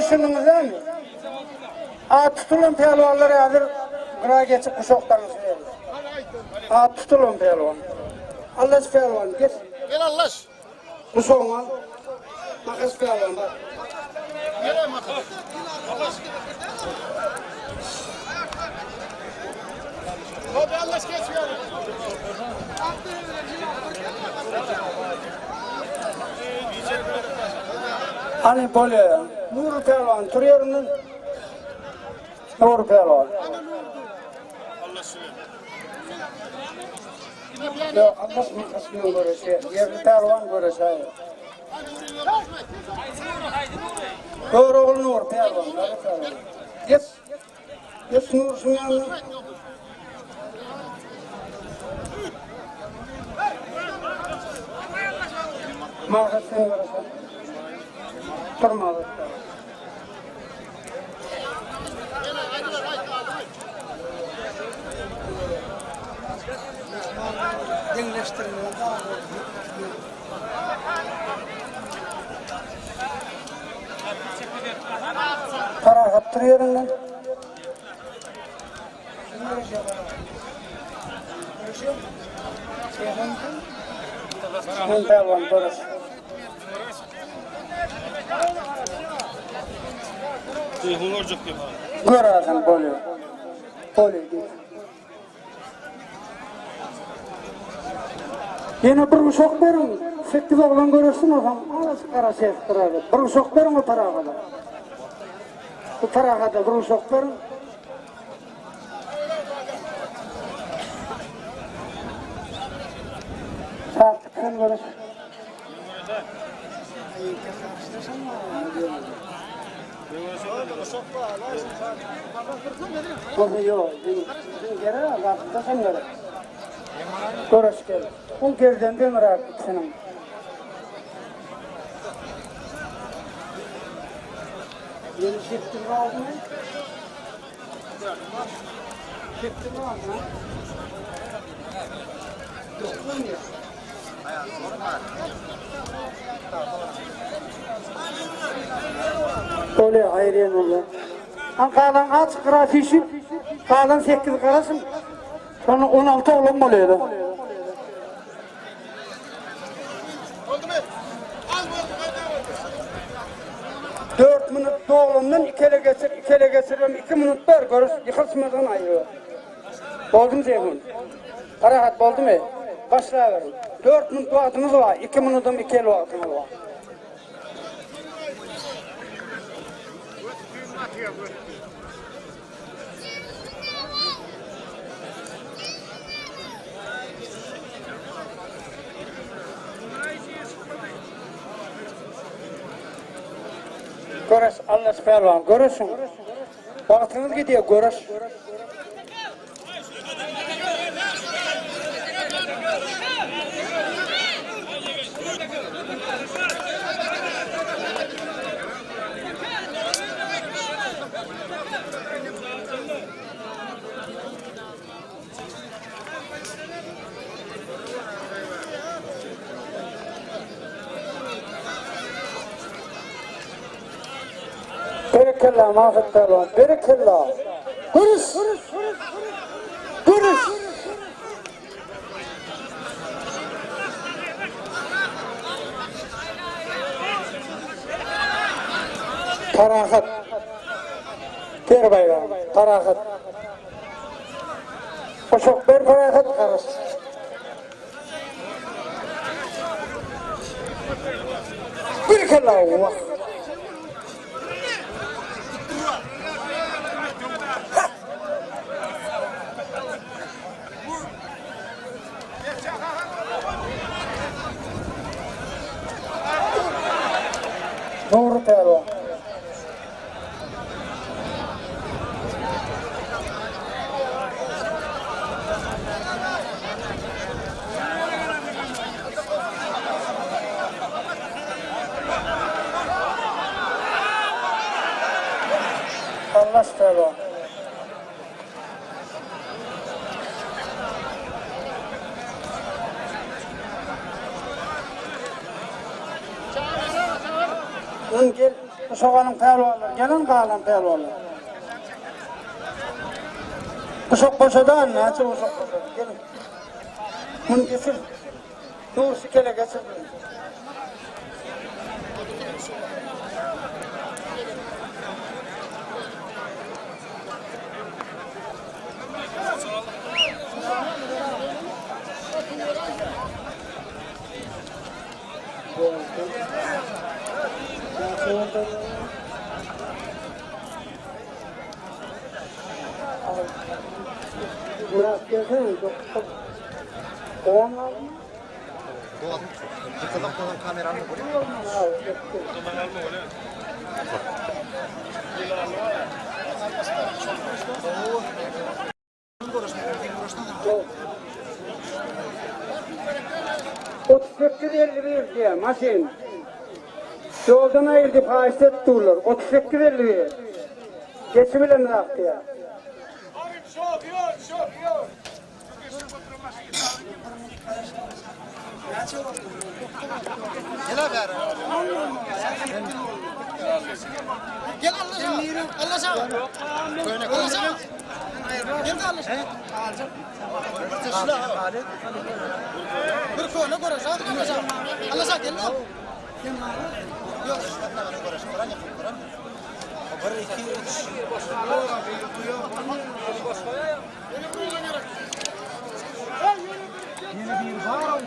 Düşündiňizmi? At tutulan pälwanlar häzir gyra geçip guşak daňyşyberdi. At tutulan pälwan. Allaş pälwan geç. Gel Allaş. Guşagyňy al. Makas pälwan bar. Gel Makas. Hop Allaş geç gel. Hany bolýar. Nury pälwan tur ýerinden. Nury pälwan. Ýok, Allah makas bilen göreşýär. Ýerli pälwan göreşäýer. Görogly Nury pälwan, Nury pälwan. Geç. Geç Nury şuň ýanyna. Maksat sen göreşen. Tur Maksat. Parahat tur ýeriňden. Men pälwan göreş. Görersiň bolýar. Bolýar diýip. Ýene bir uşak beriň. Sekiz oglan göreşsin onsoň azajyk gara ses durardy. Bir uşak beriň o parahada. Bu parahada bir uşak beriň. Saatlik sen göreş. Bolsa ýok. Gere wagtda sen göreş. Göreş gel. Ol gerden deňiräk ikisiniň. Ýene çekdim galdymy? Çekdim galdymy? Bolýar, aýyrýan bolýar. An galan aç gyra süýşüp, galan 8 garaşym. Şonda 16 oglan bolýar. Dört minut dolandan iki ele geçir, iki ele geçirem, iki minut ber, görüş, ýykylşmadan aýyr. Boldumy Jeýhun? Parahat boldumy? Başlaberiň. Dört minut wagtyňyz bar, iki minudam iki el wagtyňyz bar. Göreş, Allaş pälwan, göreşiň. Wagtyňyz gidýär, göreş. Berekella Mahmut Pälwan, berekella. Görüş! Görüş! Parahat. Ber baýragyny, parahat. Uşak ber parahat garyş. Berekella wah. Dogry pälwan. Anlaş pälwan. Gel. Guşak alyň pälwanlar, geliň galan pälwanlar. Guşak boşadan, näçe guşak boşady, geliň. Muny geçir. Dur, şikele geçir. Murat gelsene, Oğlan alma. 38 51 diýýär maşyn. Ýoldan aýyrdy haýyşt edip durlar. 38 51. Geçibilenrak diýýär. Gel Allah. Allah. Allah. Bir kone görüş, hadi görüş. Allah gel lan. Yok, Bir, iki, üç. Yine bir var,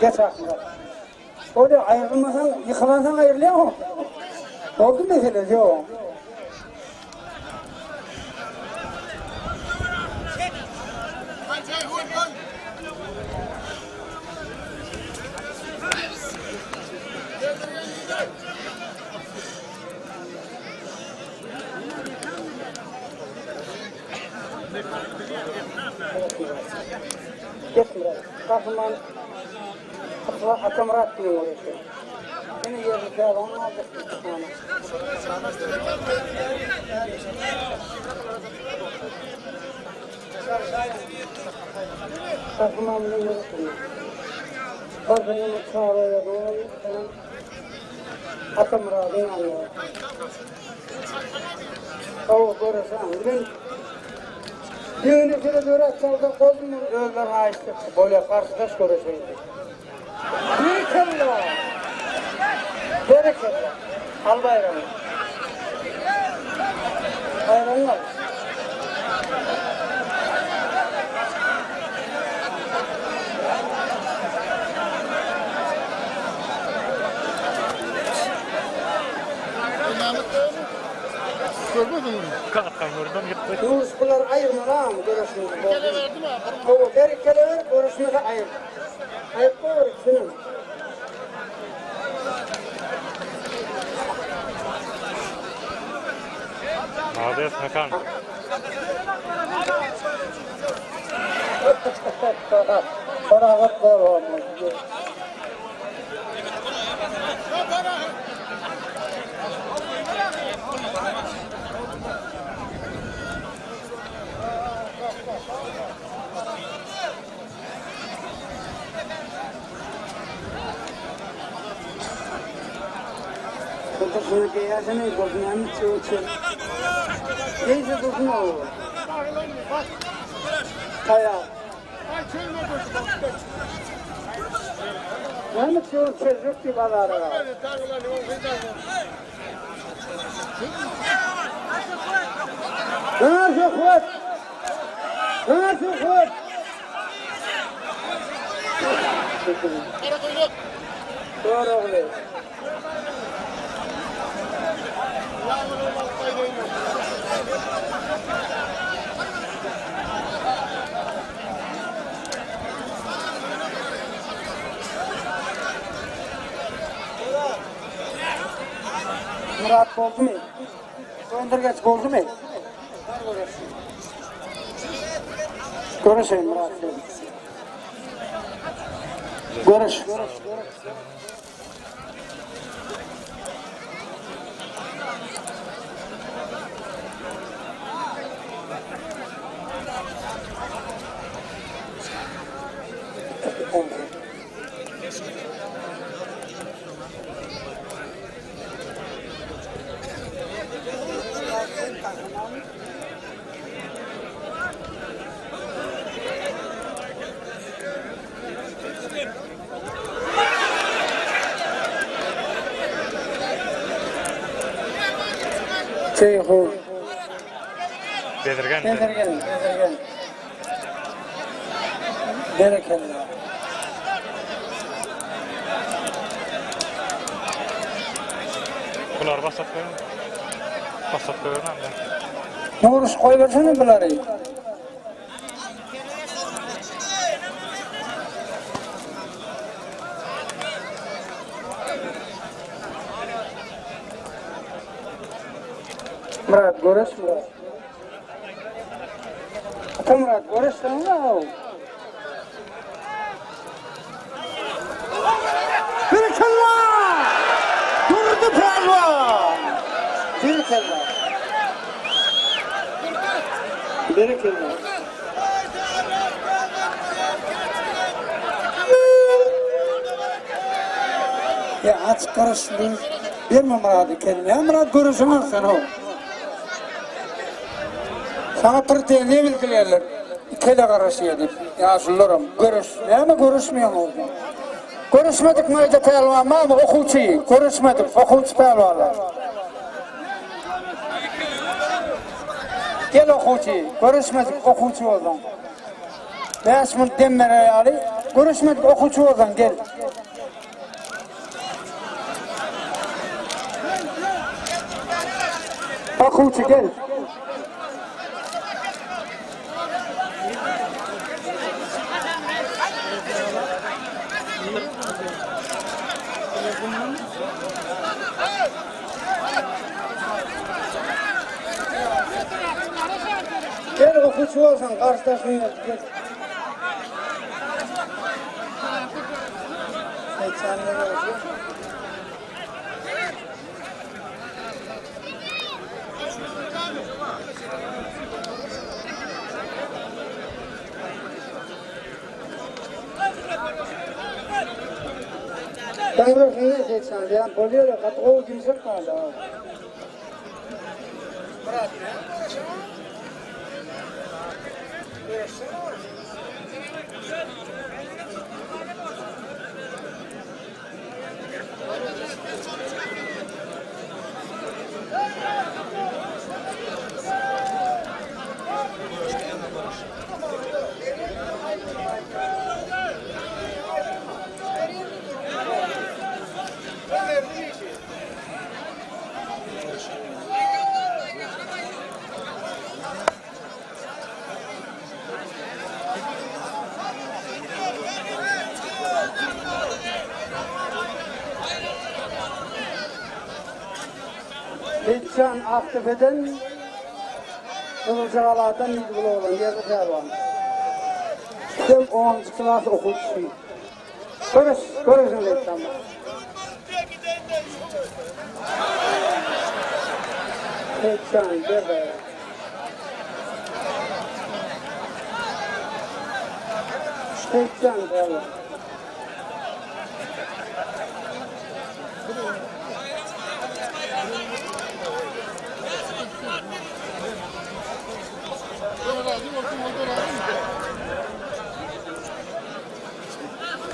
Geç aklına. O da ayrılmasan, yıkılansan ayrılıyor mu? Oldu mesele yok. Geç Murat. Gahryman Atamyrat diýen görüşi. Ýene ýerli pälwan aldyk. Gahryman bilen görüşdi. Bardan çağrıya doğru Atamyradyň alýar. O görüşen bilen Düğünü şöyle döre çaldı, koydum özler haýyşt etdi. Bolýa garşydaş görüşeydi. Berekella! Berekella! Al baýragyny. Baýragyny al. Ýunus bular aýyrmalam göreşmeli boldy. Hawa, berekella ber, göreşmese aýyr. Aýyp goýber ikisinem. Malades Mekan. Parahat bor olmaz. Dursun geýäsene, dursun hem çöwçe. Geýse dursun o. Taýa. Näme çöwçe yok diýip azara. Hana şöhret. Hana şöhret. Doğru. Murat boldumy? Öndürgeç boldumy? Görüşeýin Murat. Görüş. Ceyhun. Bezirgen. Bezirgen, bezirgen. Berekella. Bular başlat goýuň. Başlat goýuň anda. Nuruş goýbersene bulary. Murat görüş Murat. Ata Murat görüş sen la. Berekella! Durdu pehliwan! Berekella! Berekella! Ya aç karış bir berme Murady kendine. Ya Murat görüşüň sen o. Sana pretenziýa bildirýärler. Ikele garaşýar diýip. Ýaşulularam görüş. Näme görüşmeýäň oldu? Görüşmedik Maýda pälwan barmy okuwçy? Görüşmedik okuwçy pälwanlar. Gel okuwçy, görüşmedik okuwçy bolsaň. 5 minut dem berer ýaly, görüşmedik okuwçy bolsaň gel. Okuwçy gel. Gel okuwçy bolsaň garşydaşyň gel. Sen görüşün ne 80 diýen bolýar, gaty gowy kimse galdy. Murat, Seýitjan Akdepeden Gyzylcagaladan ýüz oglan ýerli pälwan. Hem 10 klas okuwçysy. Görüş, görüşün Seýitjan. Seýitjan berdi. Seýitjan pälwan.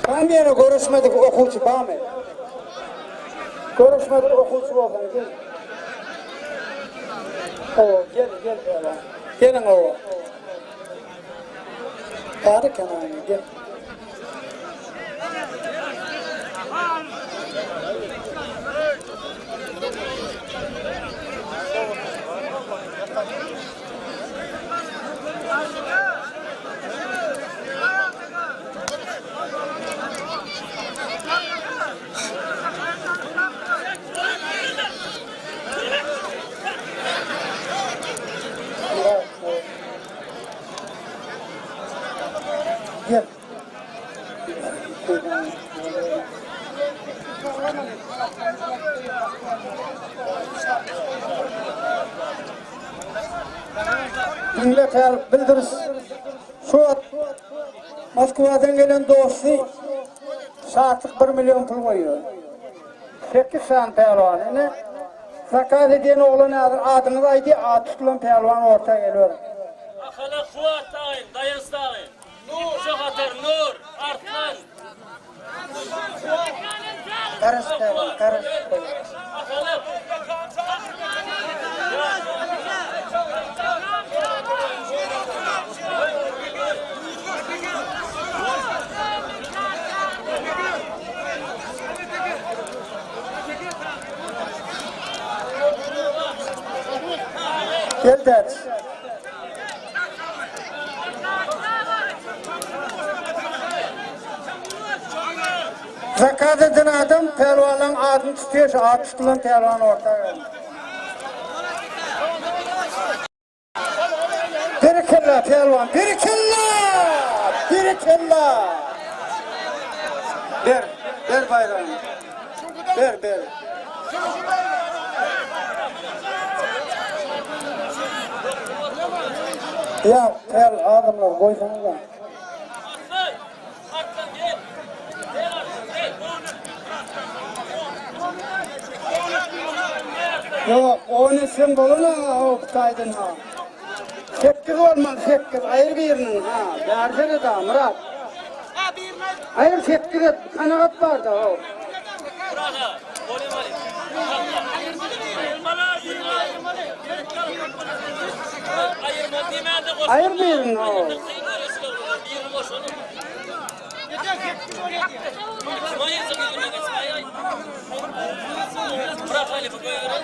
Ben bir yere görüşmedik okuwçy barmy? Görüşmedik okuwçy bolsaň gel. O gel gel böyle. Gelin o. Bari kenarına gel. Gel. Diňle tel bildiriş. Şu wagt Moskwadan gelen dosty Şatlyk 1 million pul goýuyor. 8 sany pälwan. Ine zakaz edýän oglan häzir adyňyzy aýdy, ady tutulan pälwan orta geliyor. Ahala Kuwat dagyn, Daýanç dagyn. Nur, Hatar, Nur, Arslan. Garaş pälwan, garaş. Ahala. Gel däç. Zakaz eden adam pälwanlaryň adyny tutýar, şu ady tutulan pälwan orta geldi. Berekella pälwan, berekella! Berekella! Ber, ber baýragyny. Ber, ber. Ya tel adamlar goýsaňyza. Arslan. Arslan gel. Gel Arslan gel. Yok, onu sen bolana o taýdan ha. Sekiz olmaly, sekiz. Aýyr birinin ha. Bersene da Murat. Aýyr sekiz et, kanaat bar da o. Burada. Bolýmaly. Aýyrma diýmände goş. Aýyr birini o. Birini goşalım. Bırak Ali bu böyle.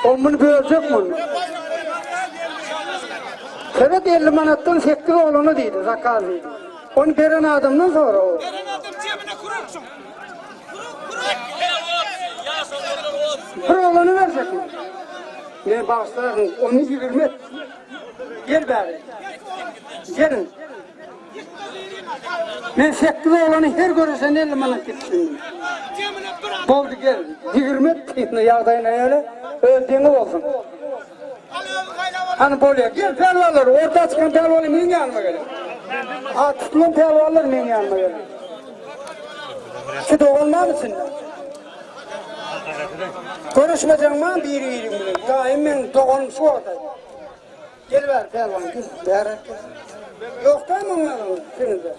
On bunu bölecek mi? Seret 50 manattan 8 oğlunu diýdi, zakaz diýdi. Onu beren adamdan sonra o. Veren adam cebine kurursun. Bir oğlanı verecek mi? Ne bağışlarım, onu 20. Gel bari. Gelin. Men 8 oğlanı her görürsen 50 manat gitsin. Cebine bir adam. Boldy gel. 20 titni ýagdaýyna öyle öz deňi bolsun. Al özü kaynağı Hani bolýar. Gel pälwanlar, orta çykan pälwanlar meň ýanyma gelin. A tutulan pälwanlar meň ýanyma gelin. Şu doganlar içinde. Görüşmeyeceğim ben biri biri bilen. Daim men doganım şu orada. Gel ver pälwan, gel. Bärak gel. Yok da mı onların içinde?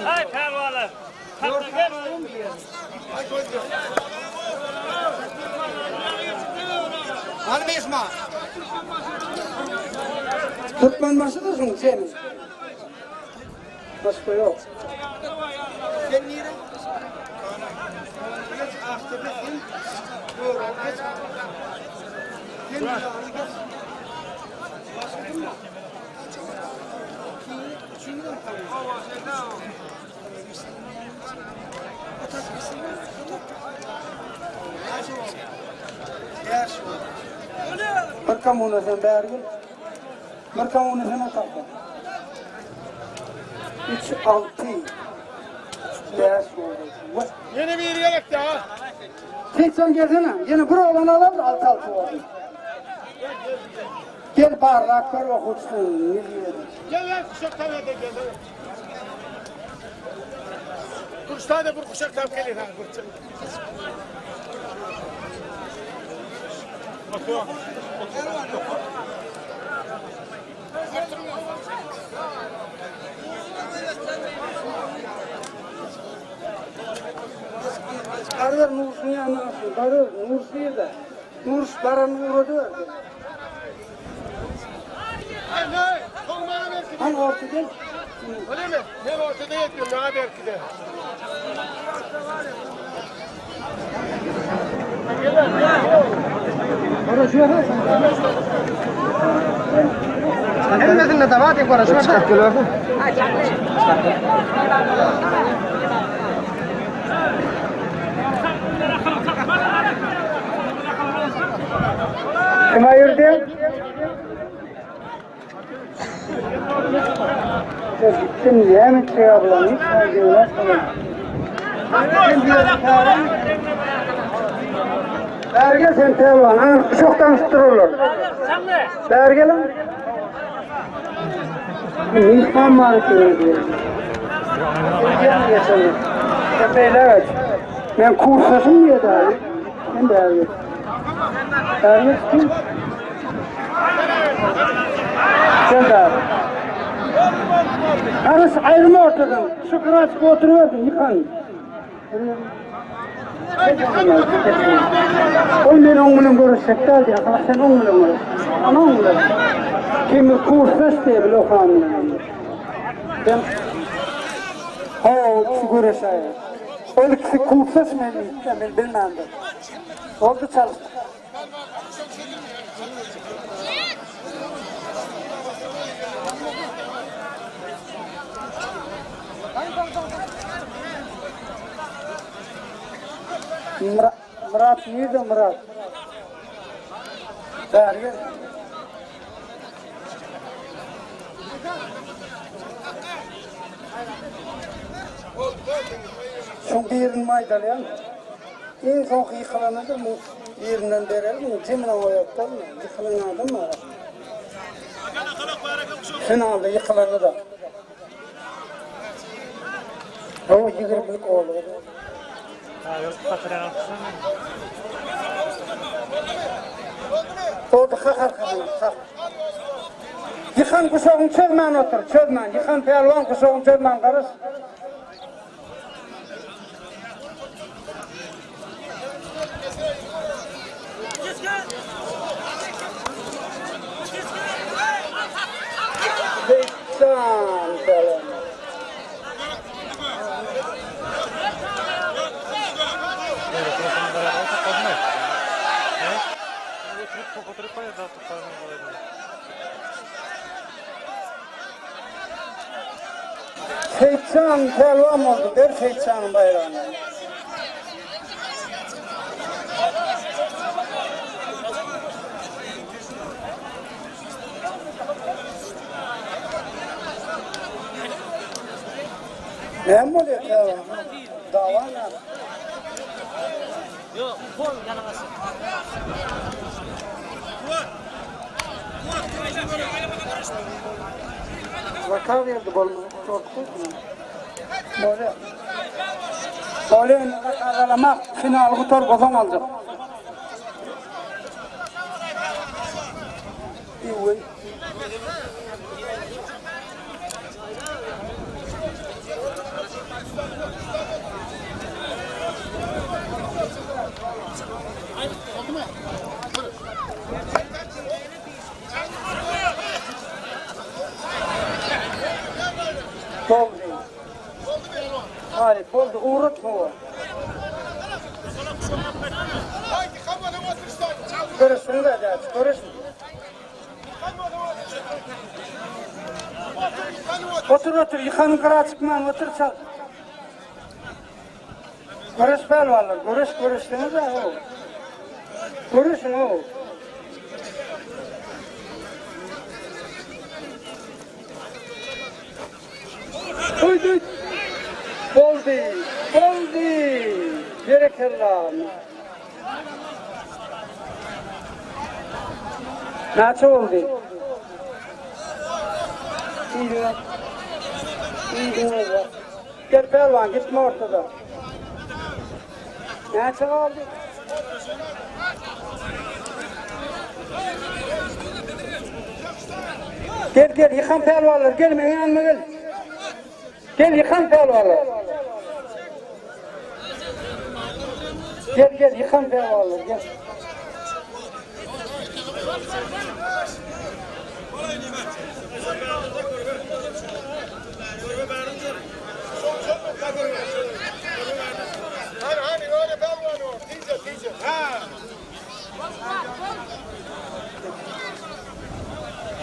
Hay pervalar. Türkmenbaşı da şun senin. Başka yok. Sen nere? Geç Aktepe sen. Doğru geç. Sen geç. Başka kim var? Üçüncü de mi kalıyor? Bir komuna sen bäri gel. Bir komuna sen atarsan. 3, 6, 5 oldu. Yeni bir gerek ya. 80 gelsene. Yine bir oğlan alalım, 6 6 oldu. Gel bardak kör okutsun. Ne diyor? Gel lan kuşak tabi de gel. Kuruşta da bir kuşak tabi gelir ha. Kuruşta. Barör, Nuruş nirde? Nuruş baran ugradyberdi. Hey, hey, kol bana belki de. Han ortadan. Öyle mi? Ben ortada yetmiyorum, bana belki de. Hemmesinde de var diye konuşma. Çıkart geliyordu. Kim ayırdı? Ya gittim niye mi şey ablam? Hiç saygınlar Berge sen Pehlivan, ha, kuşaktan tuttururlar. Berge lan. Mihman var ki diyor. Beyler, ben kursasım diye daha. Ben berge. Berge kim? Sen de. Karış ayrılma ortadan. Şu kıra çıkıp oturuyordun, yıkan. Ol men oň bilen görüşsek däl diýär. Sen oň bilen görüş. Ana oň bilen. Kimi kursdaş diýe bil okan bilen. Ben Ha, o ikisi görüşäýär. Ol ikisi kursdaş men, men bilmändim. Oldu çalıştık. Murat, Murat nirde Murat? Bäri gel. Şoň birini maýdalaýan. Iň soňky ýykylany-da bu birinden bereli, muň jemine goýapdyr. Ýykylan adam bar. Finalda ýykylany da. O 20-lik oldu. Ha, yok kaçıran alkışlar Oldu hak arkadan, hak. Yıkan kuşağın çözmän otur, çözmän. Yıkan pehliwan kuşağın çözmän karış. Seyitcan pehliwan. Oturup beraber topladılar. Evet. Oturup oturup bayağı daha topladılar. Seyitcan pehliwan oldu, der Seyitcan'ın bayrağını. Ne mi oluyor pehliwan? Dava ne? Yok, kol yanıması. Vaka verdi bolma. Korktu mu? Böyle. Böyle karalamak final gutar gozan alacak. İyi. Boldu. Hayır, boldu. Uğratma o. Haydi kalmadan otur işte. Görüşsün de hadi, görüşsün. Otur, Otur otur, yıkanın kırağı çıkman, otur çal. Görüş pehlivanlar, görüş görüştünüz ha o. Görüşün o. Uy uy. Boldu, boldu. Berekella. Näçe oldu? İyi günler. İyi günler. Gel pehlivan gitme ortada. Näçe oldu? Gel gel yıkan pehlivanlar gel benim yanıma gel. Gel yıkan pehlivanlar. Gel gel ýykan pälwanlar gel. Hani hani öyle pehlivan o. Tice tice. Ha.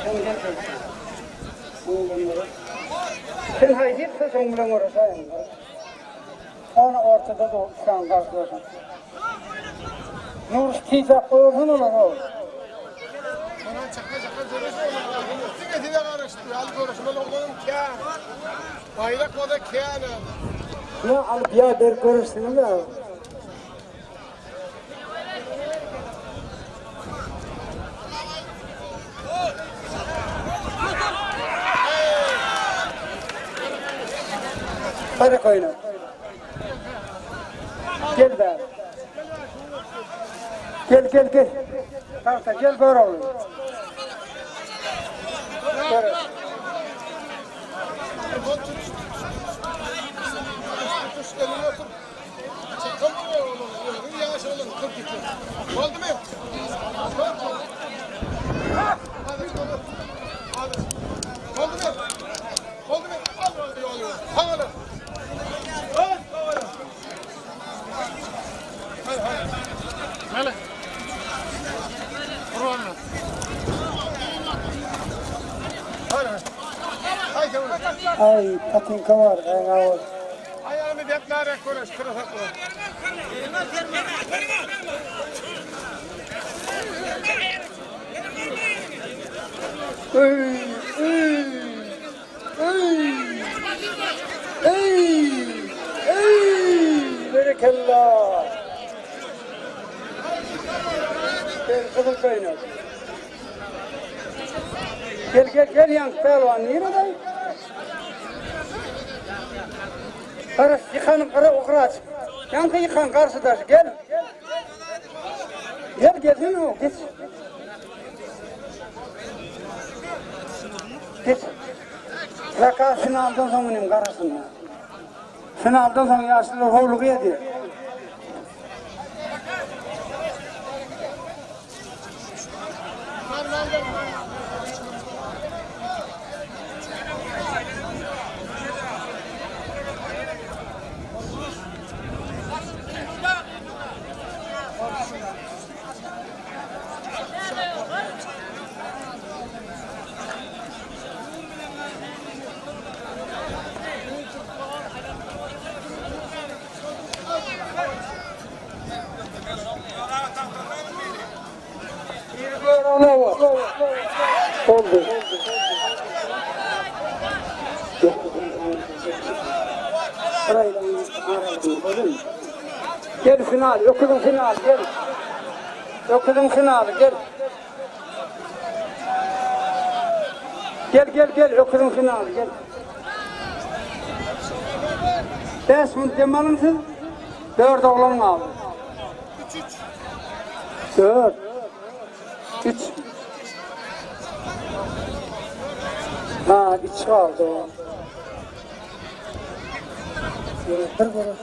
Sen gel gel. Sen haýsy ýyksa şoň bilen göreşäýiň. Ony ortada da sen garşylaşyň. Nuruş tijak goýulsyn olar o. Bana çakka çakka görüşme. Diňe size garaşdy. Al görüşmeli oglanım kän. Bayrak o da kän. Ya alyp ya berip görüşsün ya. Gara koýna. Gel bäri. Gel gel gel. Tagta gel gör oglum. Gör. Tutuş elini otur. Çakal mı oğlum? Yavaş oğlum 42. Oldu mu? Hadi oğlum. Hadi. Oldu mu? Oldu mu? Al oğlum. Havalı. Al havalı. Hadi hadi. Mele. Kurbanlar. Hadi hadi. Haydi oğlum. Ay patinka var. Ay, ay. Ayağını beklerek konuş. Kırık konuş. Ey, ey, ey, ey, ey, berekella. Gel kızıl kaynak. Gel gel gel yan pehlivan nirede? Kara yıkanıp kara okraç. Yankı yıkan karşıdaş gel. Gel gelsin o geç. Geç. Raka finaldan soň inim garasyn. Finaldan soň ýaşlylar howlugy ýedi. Oldu. Gel final, öküzün final, gel. Öküzün finalı, gel. Gel gel gel, öküzün finalı, gel. 5 minut dem alın siz. 4 oğlan aldı. 4. 3. Ha, 3 kaldı o. Bir burası.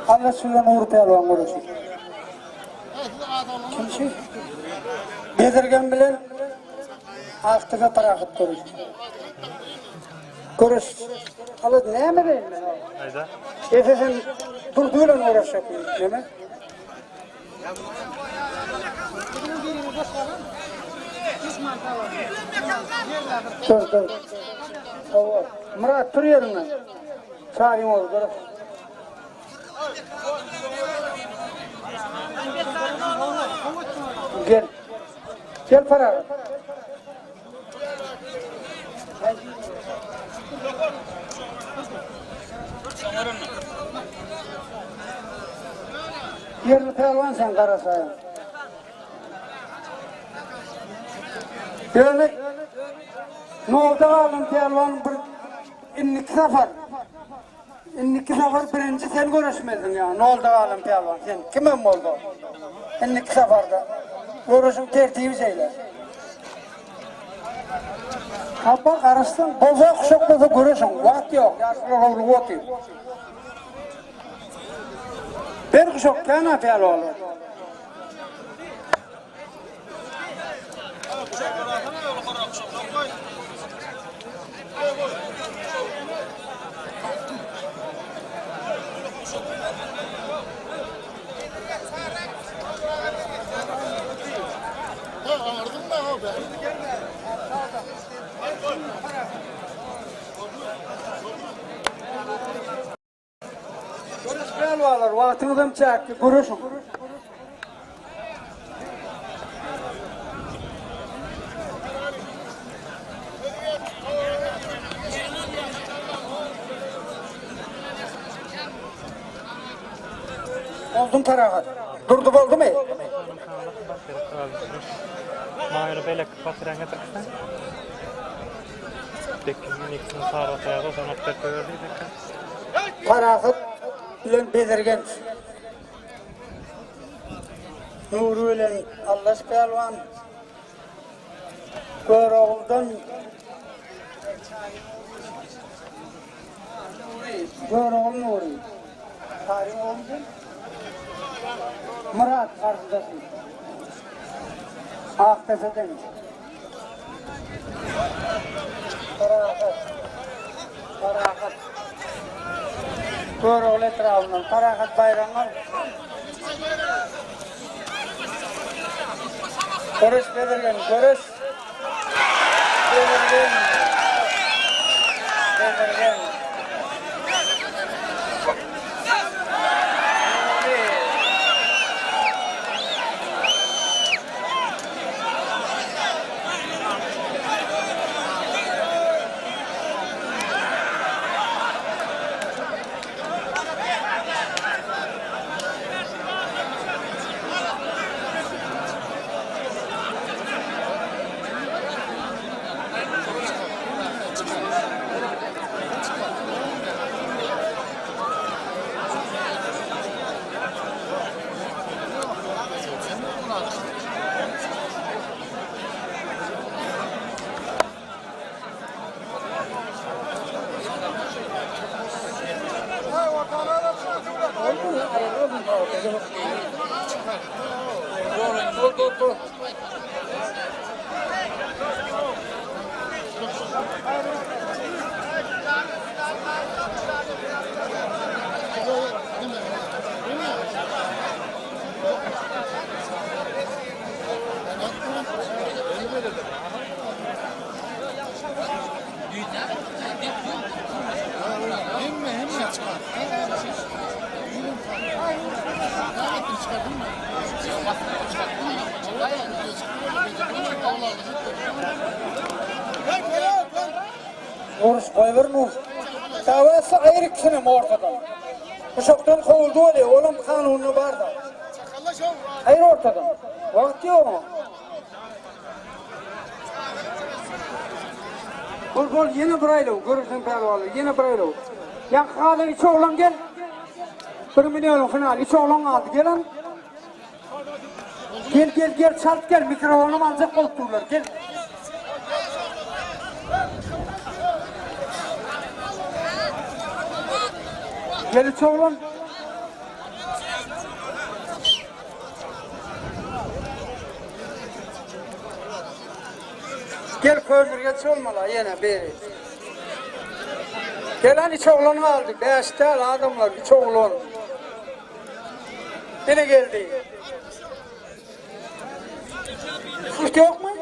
Allaş bilen Nury pälwan göreşi. Kim şu? Bezirgen bilen Aktepe Parahat göreşi. Göreş. Allah näme beýin men? Hayda. Esasen Durdy bilen göreşjek näme? Dur dur. Hawa. Murat tur ýerinden. Çaryň ol göreş. Gel. Gel Parahat. Ýerli pälwan sen Garasaýyň. Ýöne nolda galan pälwan bir indiki sapar indiki sapar birinji sen göreşmelisin ýa nolda galan pälwan sen kimem bolsa indiki saparda göreşiň tertibi şeýle. Hapa garaşsaň bolsa kuşak bolsa göreşiň wagt ýok ýaşlar howlugyp otyr. Ber kuşak kän pälwanlar. Görüş pälwanlar, wagtyňyzam çäkli, görüşiň. Boldum Parahat. Durdy boldumy? Maýyly beýleki patyraň getiripsiň. Bekiniň ikisini sary otaýardy, soň atyp berdi Beki. Parahat bilen Bezirgenç. Nury bilen Allaş pälwan. Göroguldan Görogul Nury. Saryň ogly Myrat garşydaşy. Akdepeden. Parahat. Parahat. Görogly etrabyndan Parahat Baýraňal. Göreş Bezirgen, göreş. Bezirgen. Bezirgen. Uruş goýber Nur. Dawasy aýry ikisinem ortadan. Uşakdan kowuldy bolýa, olam kanunda bar-da. Aýry ortadan. Wagt ýok oňa. Bol bol ýene bir aýlaw, görürsiň pälwanlar, ýene bir aýlaw. Ýaňky galan üç oglan gel. Bir millionyň finaly, üç oglan galdy, gel. Gel gel gel çalt gel, mikrofonum aljak bolup durlar, gel. Gel üç oglan. Gel köldürgeç olmaly ýene biri. Gelen üç oglan galdy. Bäş däl adamlar, üç oglan. Ine geldi. Kurt ýokmy?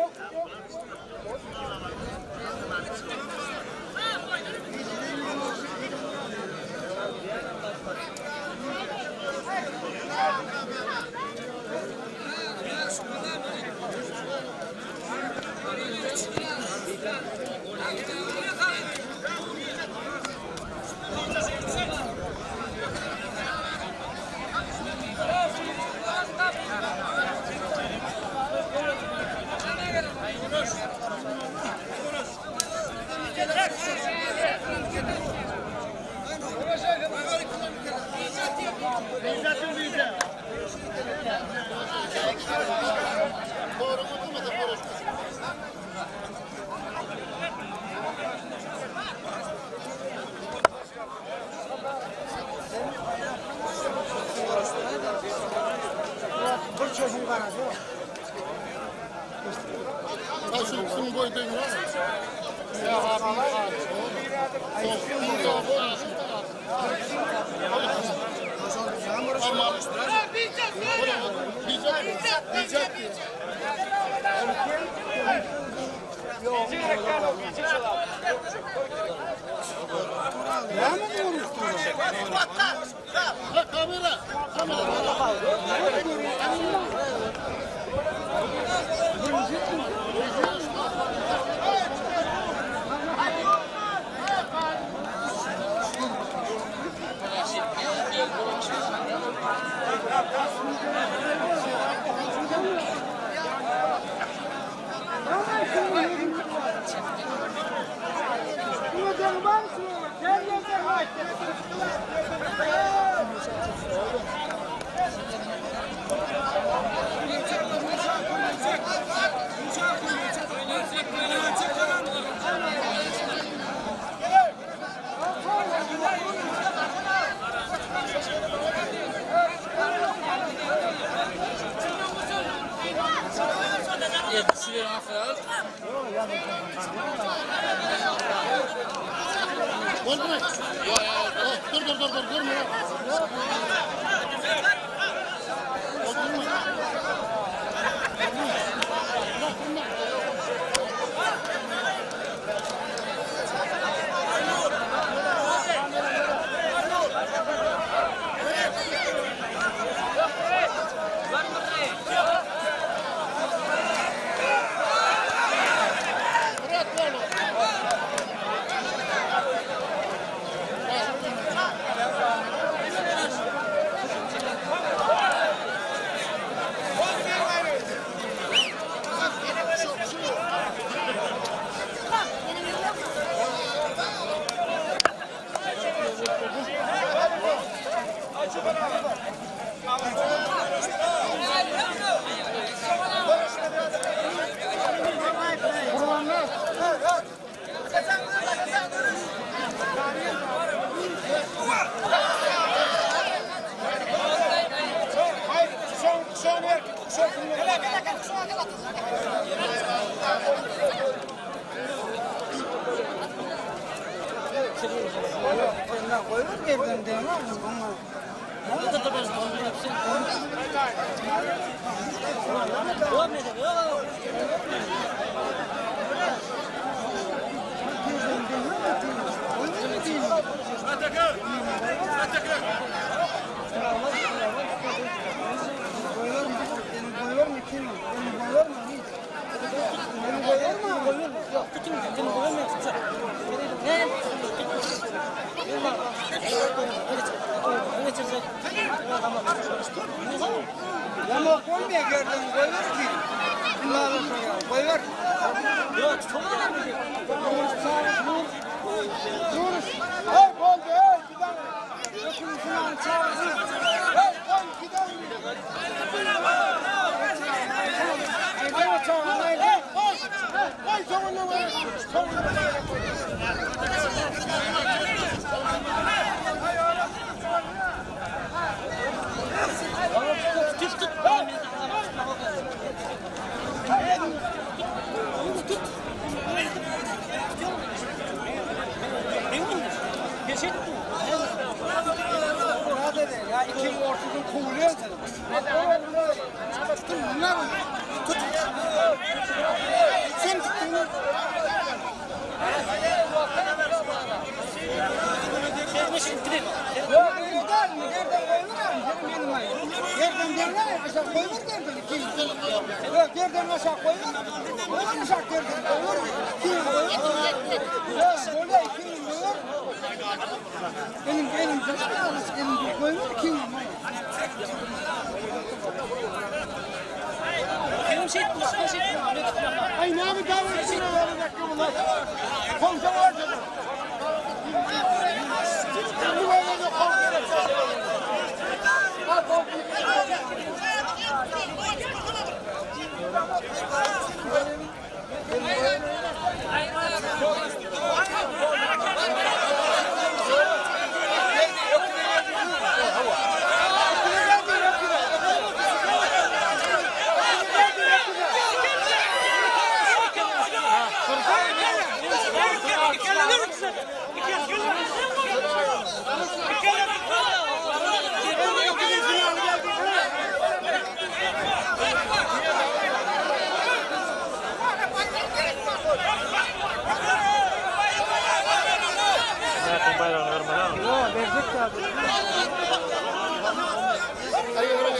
Zaten baýragyny bermeli ha. Ýok, berjek tabi.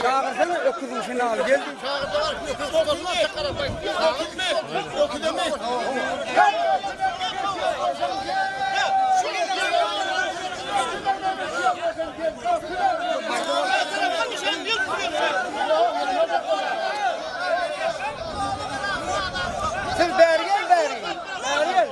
Çagyrsana öküziň finaly gel. Siz bäri gel bäri. Bäri gel.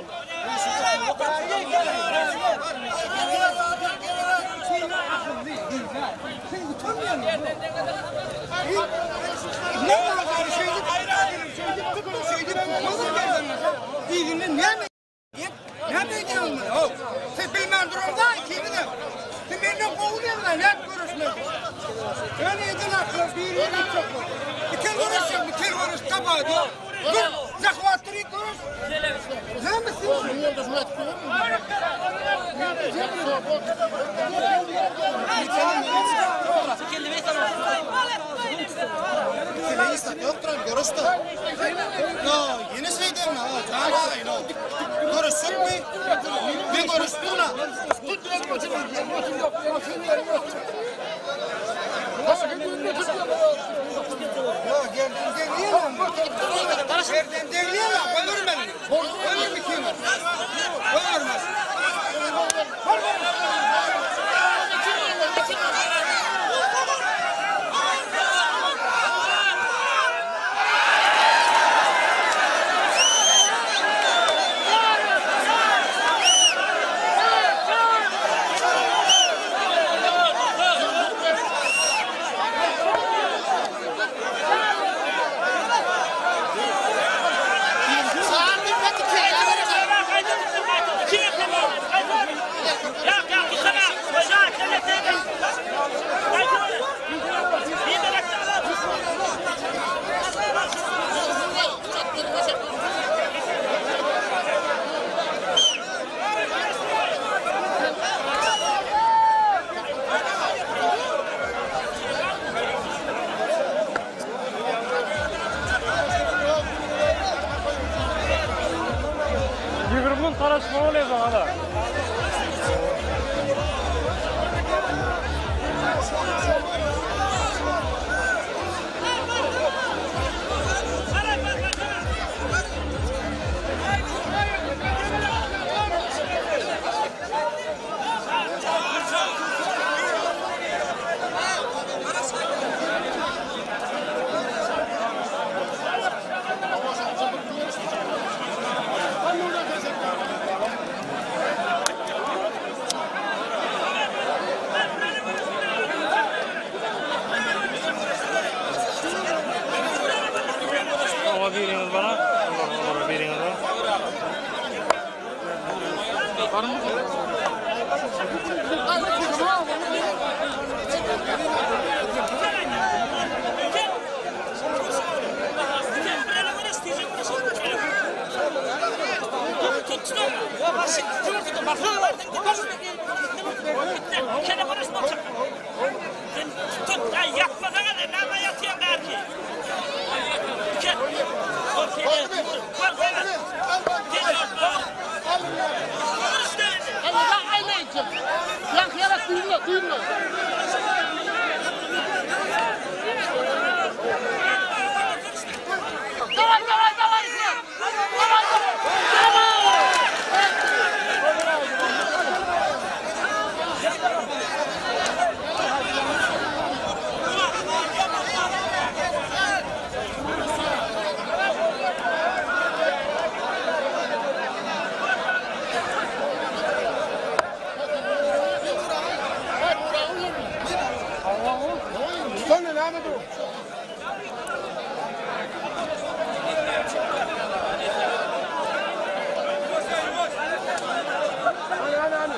20 gün garaşma bolýar saňa-da. Oba biriňiz bara. Olar biriňiz bara. Sonra näme dur? Hadi hadi hadi.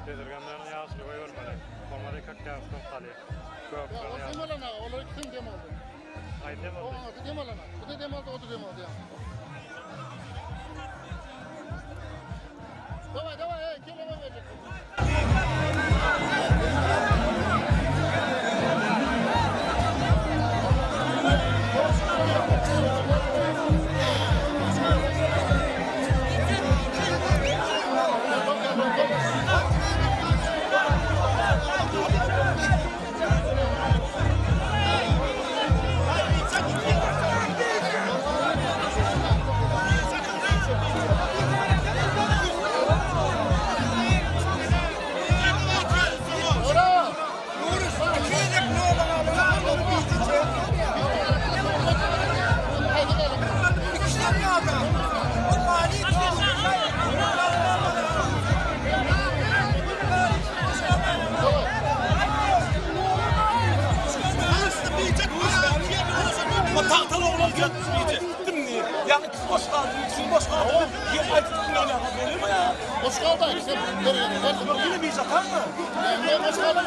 Bezirgenlerini ýaşyl goýbermeli. Bolmady kök ýagyş doňup galýar. Göklerini ýaşyl. Dem alan aga, olar ikisem dem aldy. Aý dem aldy. O aňyrsy dem alan aga. Bu-da dem aldy, o-da dem aldy ýa. Daway, daway, ey, keleme berjek. Tagtaly oglan gelip diýdi. Dimni. Ýa ikisi boş galdy, ikisi boş galdy. Ýa aýdyp bilmän bolýarmy ýa? Boş galdy ikisi. Ýene bir jatanmy? Ýa boş galdy.